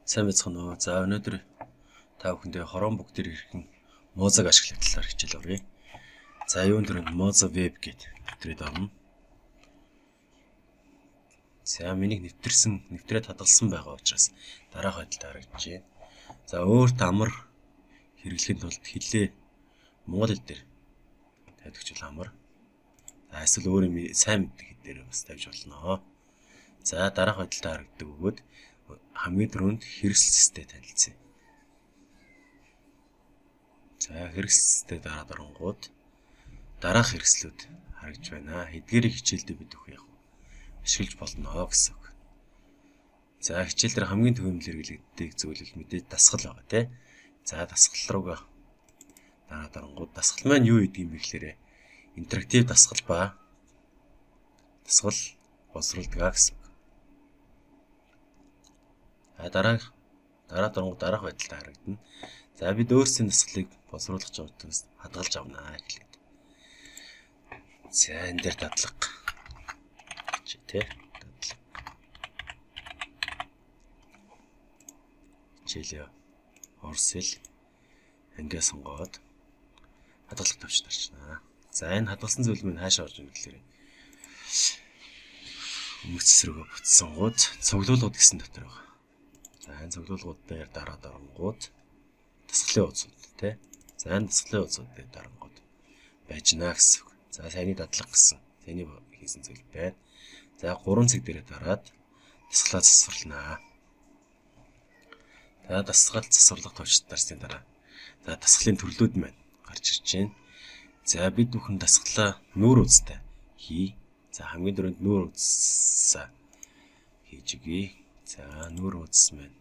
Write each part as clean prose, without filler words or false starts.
Сайн байцгаана уу. За өнөөдөр та бүхэндээ Chromebook дээр хэрхэн Moza-г ашиглах талаар хичээл оръё. За юун түрүүнд Moza Web гэд нэвтрээд орно. За миний нэвтрээд хадгалсан байгаа учраас дараах байдалд харагдаж байна. За өөрт амар хэрэглэхийн тулд хэлээ монгол хэл дээр тавьдаг амар. За эсвэл өөр юм сайн мэддэг хэл дээр бас тавьж болно. За дараах байдалд харагддаг бөгөөд хамгийн түрүүнд хэрэгсэлцтэй танилцъя. За хэрэгсэлцтэй дараад оронгууд дараах хэрэгслүүд харагдж байна. Эдгээрийг хичээлдээ бид өгөх яг ашиглаж болно гэсэн үг. За хичээл дээр хамгийн түгээмэл хэрэглэгддэг зүйл л мэдээж дасгал байгаа тий. За дасгал руугаа дараад оронгууд дасгал маань юу гэдэг юм бэ гэхээр интерактив дасгал ба дасгал боловсруулдаг гэсэн үг. А дараа дараах дараах байдалтай харагдана. За бид өөрсдийн дасгалыг боловсруулах гэж байгаа хадгалж авнаа эхлээд. За энэ дээр дадлага гэж тий. Дадлага. Хичээлээ орос хэл ангиа сонгоод хадгалах төвч дарчнаа. За энэ хадгалсан зүйл минь хаашаа орж ирнэ гэхээр өмнөх цэсрүүгээ буцсангууд цуглуулгууд гэсэн дотор байгаа. За энэ цуглуулгууд дээр дараад оронгууд дасгалын хуудасууд тий. За энэ дасгалын хуудасууд дээр дарангууд байж гинэ гэсэн үг. За саяны дадлага гэсэн. Саяны хийсэн зүйл байна. За 3 цэг дээрээ дараад дасгалаа засварлана. За дасгал засварлах төвчд дарсны дараа за дасгалын төрлүүд маань гарч ирж байна. За бид бүхэн дасгалаа нүүр хуудастай хий. За хамгийн түрүүнд нүүр хуудасаа хийж өгье. За нүүр хуудас маань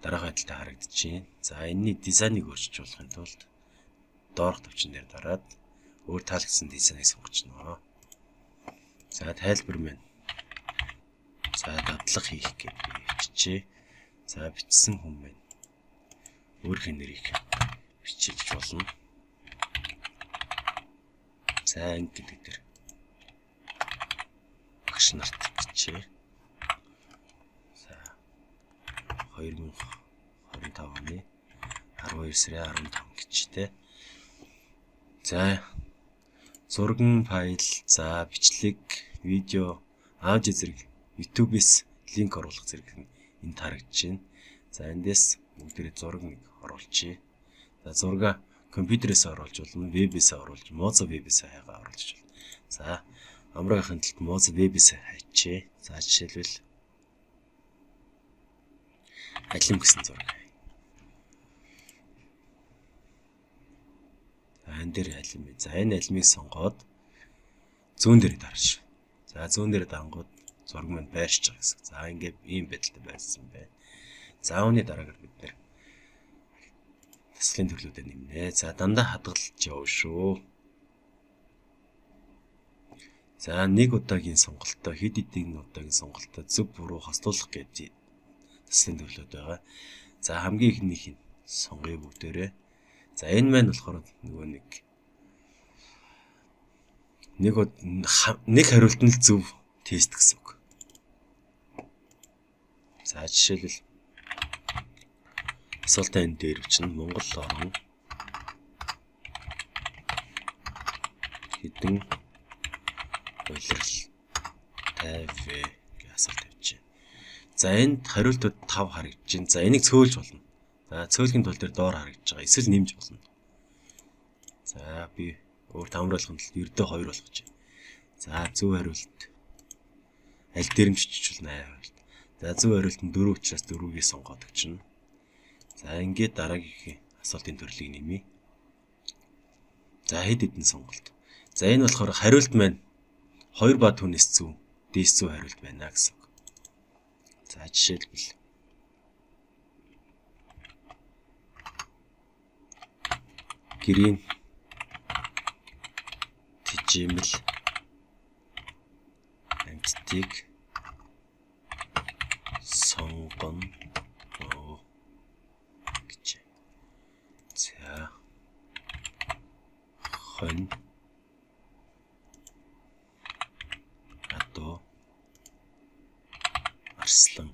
дараах байдалтай харагдаж байна. За энэний дизайныг өөрчилж болохын тулд доорх төвчин дээр дараад өөр таалагдсан дизайныг сонгочихно. За тайлбар маань за дадлага хийх гэж биччихье. За бичсэн хүн маань өөрийнх нь нэрийг бичиж болно. За анги гэдэг дээр багш нарт бичээ. За 2025 оны 12 сарын 15 гэж тэ. За зурган файл, за бичлэг, видео, аудио зэрэг YouTube-ээс линк оруулах зэрэг нь энд харагдаж байна. За эндээс бүгдээрээ зураг нэг оруулчихъя. За зураг компьютерээс оруулж болно, вебээс оруулж, Moza вебээс хайгаа оруулж болно. За амрагын талд Moza вебээс хайчээ. За жишээлбэл алим гэсэн зураг. За энэ дээр алим. За энэ алимыг сонгоод зүүн дээр дарж. За зүүн дээр дарангууд зураг маань байршиж байгаа гэсэн. За ингээд ийм байдалтай байсан байна. За үүний дараагаар бид нэр дасгалын төрлүүдэд нэмнэ. За дандаа хадгалж явна шүү. За нэг удаагийн сонголтоо хэд хэдийн удаагийн сонголтоо зөв буруу хослуулах гэж дасгалын төрлүүд байгаа. За хамгийн эхнийх нь сонгоё бүгдээрээ. За энэ маань болохоор нөгөө нэг хариулт нь л зөв тест гэсэн үг. За жишээлбэл асуултаа энэ дээр бичнэ. Монгол орн хэдэн улиралтай вэ гэж асуулт тавьж байна. За энд хариултууд 5 харагдаж байна. За энийг цөөлж болно. За цөөлгийн тул дээр доор харагдаж байгаа. Эсвэл нэмж болно. За би өөр тамруулахын тулд ердөө 2 болгож байна. За зөв хариулт аль дээр нь бичиж болно хариулт. За зөв хариулт нь 4 учраас 4-ийг сонгоод өгчнө. За ингээд дараагийн асуултын төрлийг нэмье. За хэд хэдэн сонголт. За энэ болохоор хариулт маань 2 ба түүнээс зөв, дээс зөв хариулт байна гэсэн үг. За жишээлбэл гэрийн тижээмэл амьтдыг сонгоно гэж. За хонь адуу арслан.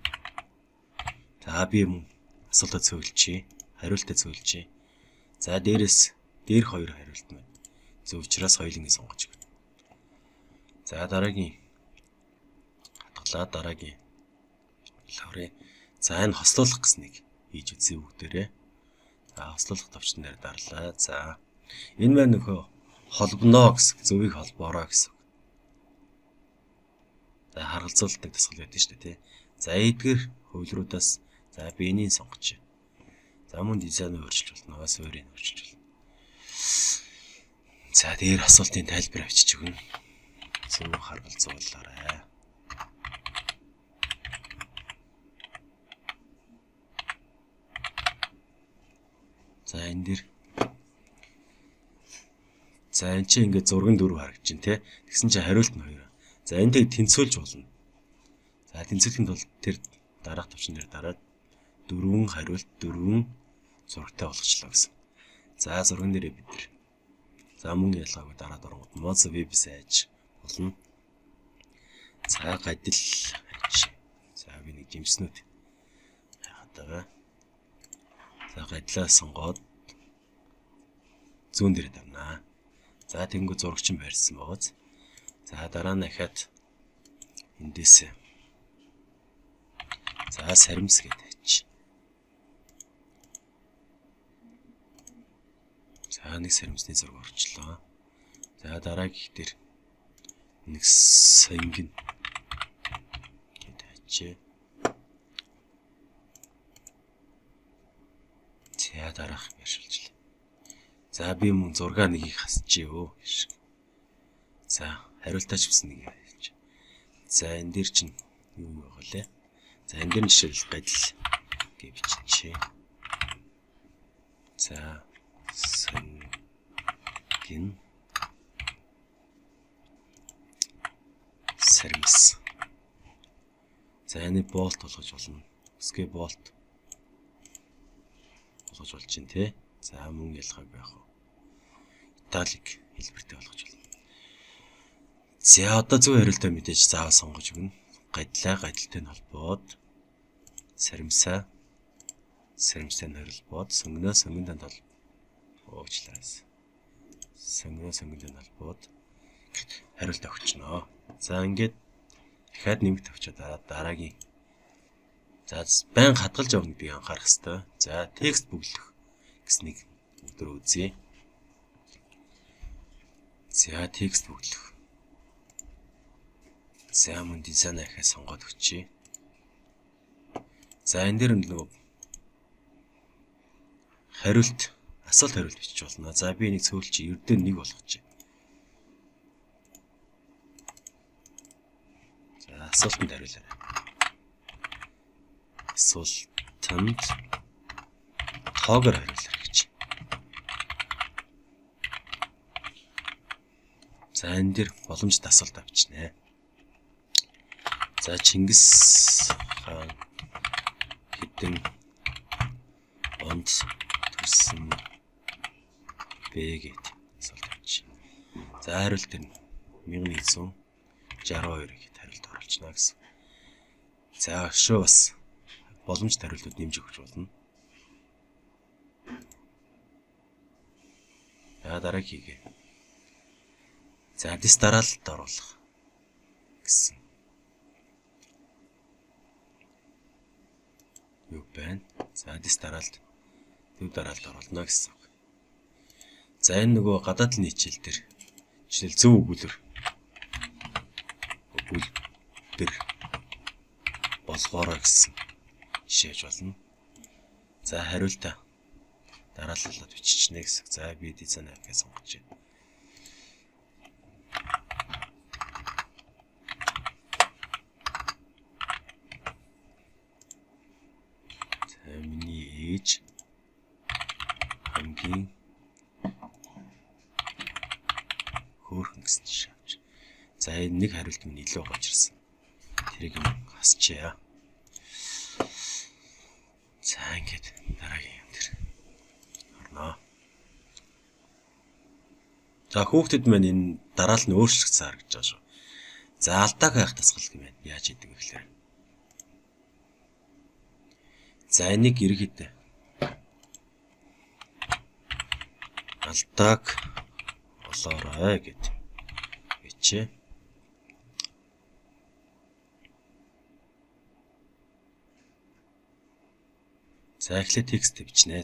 За За би юм асуултаа цөөлчихье. Хариултаа цөөлчихье. За дээрээс дээрх хоёр хариулт маань зөв учраас хоёулангийг сонгож өгнө. За дараагийн хадгалаа, дараагийн лаврын. За энэ хослуулах гэснийг хийж үзье бүгдээрээ. За хослуулах товчон дээр дарлаа. За энэ маань нөхөө холбоно гэсэн, зөвийг холбоорой гэсэн. За харгалзуулдаг дасгал байдаг шүү дээ, тий. За эдгээр хувилруудаас за би энийг сонгоч. За мөн дизайныг өөрчилж болно. Суурийг өөрчилж болно. За дээр асуултын тайлбар авчиж өгнө. Зөв харгалзуулаарай. За энэ дээр за энэ чинь ингээд зурган дөрөв харагдаж байна те. Тэгсэн чинь хариулт нь хоёр. За энэ тийг тэнцвүүлж болно. За тэнцвүүлэхийн тулд тэр дараах төвчн дээр дараад дөрвөн хариулт дөрвөн зурагтай болгочлоо гэсэн. За зурган дээрээ бид нар за мөн ялгаагүй дараад оронгод Moza вебс айж болно. За гадил айж. За би нэг жимснүүд хайхад байгаа. За гадлаа сонгоод зүүн дээр давнаа. За тэгэнгүүт зурагчин байрсан байгааз. За дараа нь дахиад эндээс за саримс гэдэг айч. За нэг саримсны зураг орчлоо. За дараагийнх дээр нэг сонгин гэдэг айчээ. За дараах ярьшилжлаа. За би мөн зургаа нэгийг хасчихъя өө гэж. За хариултаа ч гэсэн нэг хэлж. За энэ дээр чинь юу байгаа лээ? За энэ дээр жишээл гадил гэж биччихье. За сонгин сармис. За энэ болт болгож болно. Өсгөө болт болгож болж чинь те. За мөн ялгаагүй яах вэ? Италик хэлбэртэй болгож болно. За одоо зөв хариултаа мэдээж заавал сонгож өгнө. Гадлаа гадалтай нь холбоод саримсаа саримстай нь холбоод сонгиноо сонгинтой нь уучлаарай. Сонгиноо сонгинтой нь холбоод хариулт өгчнө. За ингээд дахиад нэмэгт авчаад дараагийн за байн хадгалж явна гэдгийг анхаарах хэрэгтэй. За текст бөглөх гэснийг өдөр үзье. За текст бөглөх. За мөн дизайн ахаа сонгоод өгчье. За энэ дээр нөгөө хариулт асуулт хариулт бичиж болно. За би энийг цөөлч ердөө нэг болгочих. За асуултанд хариулаарай. Асуултанд тоогоор хариулаарай гэж. За энэ дэр боломжтой асуулт авчнэ. За Чингис хаан хэдэн онд төрсөн бэ гэд асуулт авч. За хариулт нь 1162 гэд хариулт оруулчихна гэсэн. За өшөө бас боломжтой хариултууд нэмж өгч болно. За дараагийн. За дис дараалалд оруулах гэсэн. Юу байна? За дис дараалт төв дараалалд оруулна гэсэн үг. За энэ нөгөө гадаад талын хичээл дээр жишээл зөв өгүүлбэр болгоорой гэсэн жишээж болно. За хариултаа дараалалаад биччихнэ гэсэн. За би дизайн авиа сонгож байна. За миний ээж хамгийн хөөрхөн гэсэн жишээ авч. За энэ нэг хариулт минь илүү гоочирсан. Тэрийг юм хасчээ. За ингээд дараагийн юм дээр орноо. За хүүхдэд маань энэ дараал нь өөрчлөгдсөн харагдаж байгаа шүү. За алдааг хайх дасгал гэмээр яаж идэг вэ гэхээр. За энийг ерөөхдөө алдааг олоорой гэд бичээ. За эхлээд текст бичнэ.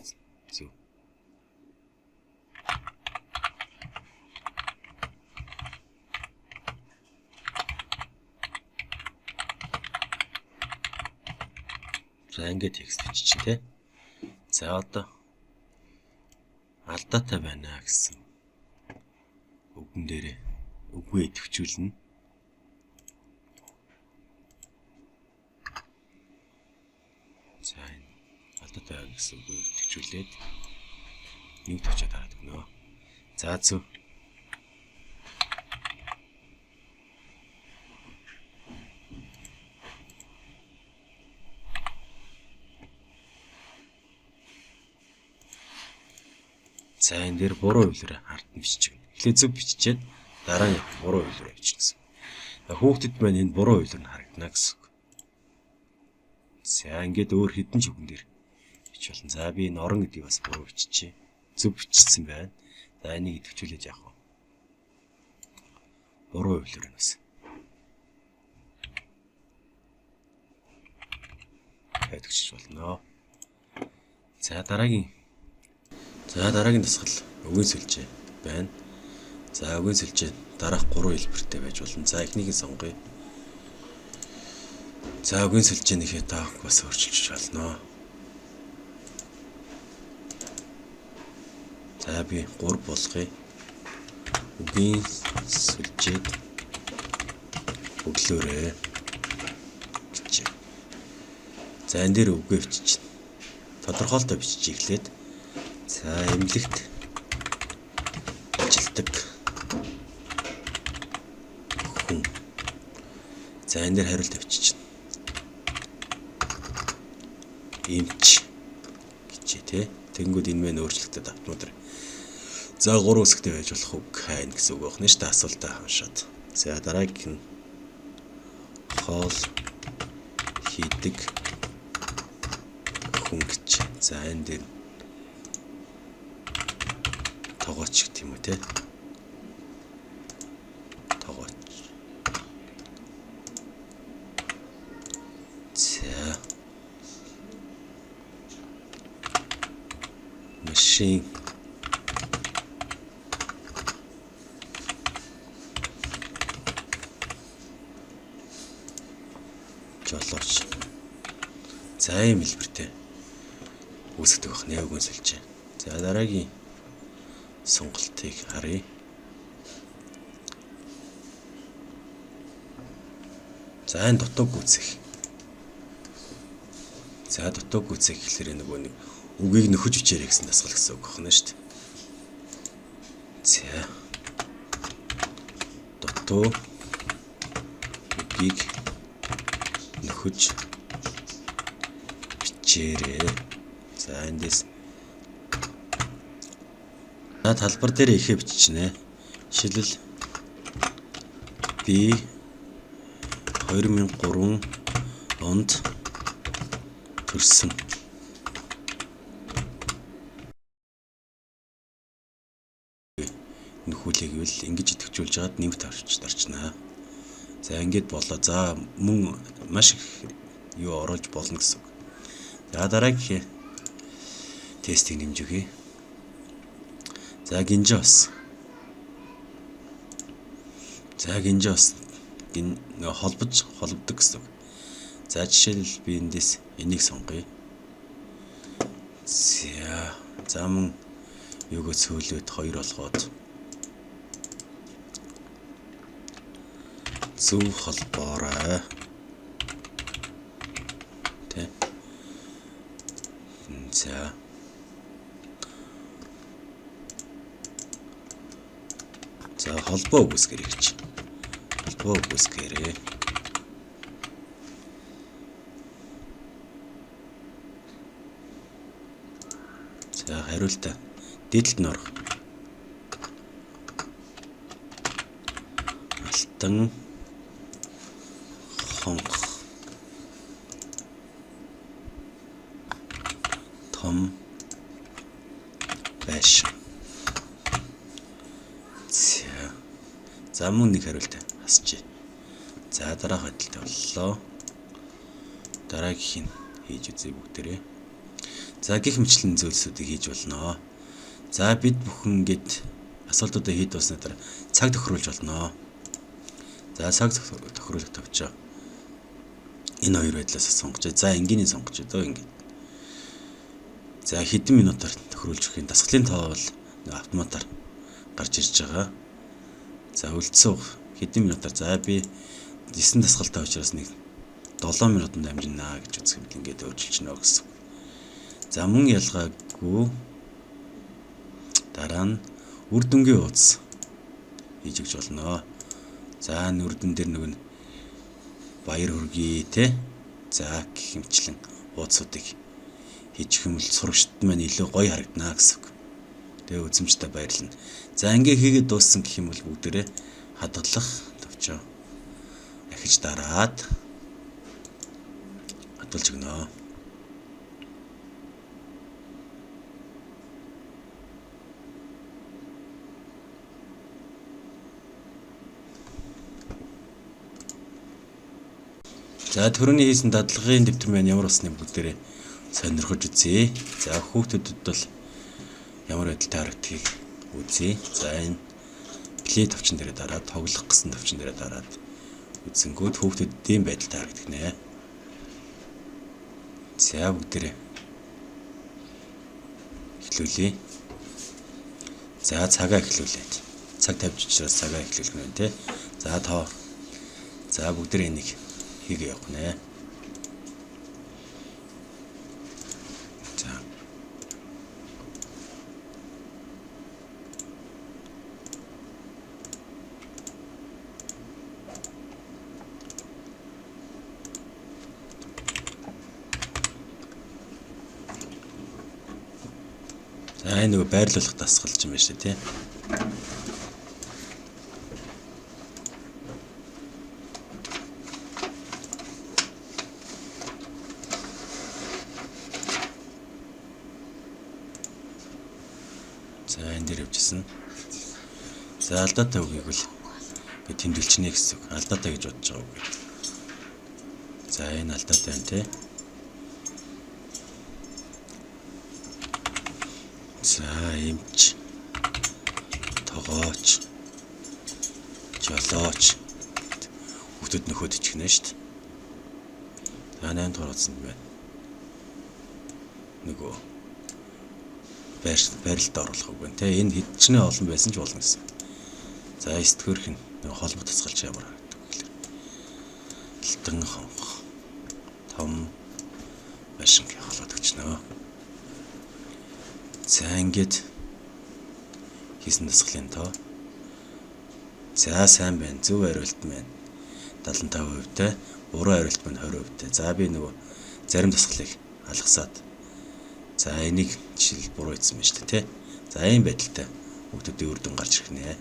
Зөв. За ингээд текст биччихье те. За одоо алдаатай байна гэсэн үгэн дээрээ үгүй идэвхжүүлнэ. За энэ алдаатай байна гэсэн үгүй идэвхжүүлээд нэг төвчөө дараад өгнө. За зөв. За энэ дээр буруу хувилбараа ард нь бичиж өгнө. Эхлээд зөв биччихээд дараа нь буруу хувилбараа бичнэ гэсэн. Хүүхдэд маань энэ буруу хувилбар нь харагдана гэсэн үг. За ингээд өөр хэдэн ч үгэн дээр бич болно. За би энэ орон гэдгийг бас буруу биччихье. Зөв бичсэн байна. За энийг идэвхжүүлээж яах вэ? Буруу хувилбар нь бас. Идэвхжиж болно. За дараагийн дасгал үгийн сүлжээ байна. За үгийн сүлжээ дараах 3 хэлбэртэй байж болно. За эхнийг нь сонгоё. За үгийн сүлжээнийхээ тааг бас өөрчилж болно. За би 3 болгоё. Үгийн сүлжээд өглөөрэй гэж. За энэ дээр үгээ бичиж. Тодорхойлолтоо бичиж эхлээд. За эмнэлэгт ажилдаг хүн. За энэ дээр хариулт авчиж. Эмч гэжээ те. Тэнгүүд энэ мэн өөрчлөгдөд автоматар. За 3 үсгтэй байж болох үг хайна гэсэн үг байна шүү дээ. Асуултаа уншаад. За дараагийн нь хоол хийдэг хүн гэж. За энэ дээр тогооч гэх юм уу те. Тогооч. За. Машин жолооч. За ийм хэлбэртэй үүсгдэг байх нэ үгэн сүлжээ. За дараагийн сонголтыг харъя. За энэ дутуу гүйцэх. За дутуу гүйцэх гэхлээр нөгөө нэг үгийг нөхөж бичээрэй гэсэн дасгал гэсэн үг байна шүү дээ. За дутуу үгийг нөхөж бичээрэй. За эндээс талбар дээр ихэ биччихнэ. Жишээлбэл би 2003 онд төрсөн. Нөхүүлээ гэвэл ингэж идэвхжүүлж хагаад нэмэлт авч дарчнаа. За ингээд болоо. За мөн маш их юу оруулж болно гэсэн үг. За дараагийн тестийг нэмж өгье. За гинжээ бас. За гинжээ бас холбож холбодог гэсэн үг. За жишээлбэл би эндээс энийг сонгоё. За за мөн юугаа цөөлөөд 2 болгоод зөв холбоорой. Тэ. За. За холбоо үгүйсгэрэй гэж. Холбоо үгүйсгэрэй. За хариултаа дээдлэлт нь орох. Алтан хонх. Том байшин. За. За мөн нэг хариулт хасчээ. За дараах байдалтай боллоо. Дараагийнх нь хийж үзье бүгдээрээ. За гих мэтлэн зүйлсүүдийг хийж болно. За бид бүхэн ингээд асуултуудаа хийж дуусна дараа цаг тохируулж болно. За цаг тохируулах товчоо. Энэ хоёр байдлаас сонгож. За энгийнийг сонгож дөө ингээд. За хэдэн минутаар тохируулж өгөх юм. Дасгалын тоо бол автоматар гарч ирж байгаа. За үлдсэн хэдэн минутаар за би 9 дасгалтай учраас нэг 7 минутанд амжина гэж үзэх юм л ингээд өөрчилж нөө гэсэн. За мөн ялгаагүй дараа нь үр дүнгийн хуудас хийж өгч болно. За энэ үр дүн дээр нөгөө баяр хүргэе те. За гэх мэтчлэн хуудасуудыг хийж юм бол сурагчид маань илүү гоё харагдана гэсэн үг. Тэгээ үзэмжтэй баярлна. За ингээ хийгээд дууссан гэх юм бол бүгдээрээ хадгалах товчоо ахиж дараад хадгалж өгнө. За түрүүний хийсэн дадлагын дэвтэр маань ямар болсныг бүгдээрээ сонирхож үзье. За хүүхдүүдэд бол ямар байдалтай харагдахыг үзье. За энэ play товчон дээрээ дараад тоглох гэсэн товчон дээрээ дараад үзэнгүүт хүүхдүүдэд ийм байдалтай харагдах нэ. За бүгдээрээ эхлүүлье. За цагаа эхлүүлээд. Цаг тавьж учраас цагаа эхлүүлэх нь байна те. За тоо. За бүгдээрээ энийг хийгээ явах нэ. За. За энэ нөгөө байрлуулах дасгал юм байна шүү дээ, тий. За энэ дээр явжсэн. За алдаатай үгийг бол ингэ тэмдэглэчнэ гэсэн үг. Алдаатай гэж бодож байгаа үг. За энэ алдаатай байна тий. За эмч, тогооч, жолооч хүүхдүүд нөхөд ичихнэ шүү дээ. За 8 дугаар утсанд байна. Нөгөө байралд оруулах үг байна те. Энэ хичнээн олон байсан ч болно гэсэн. За 9 дөхөрх нь нөгөө холбох тасгалч ямар харагдах вэ гэхээр алтан хонх том байшин гэх холбоод өгчнөө. За ингээд хийсэн дасгалын тоо. За сайн байна. Зөв хариулт маань 75% тай, буруу хариулт маань 20% тай. За би нөгөө зарим дасгалыг алгасаад за энийг жишээл буруу хийсэн байна шүү дээ, тэ. За ийм байдалтай хүүхдүүдийн үр дүн гарч ирэх нэ.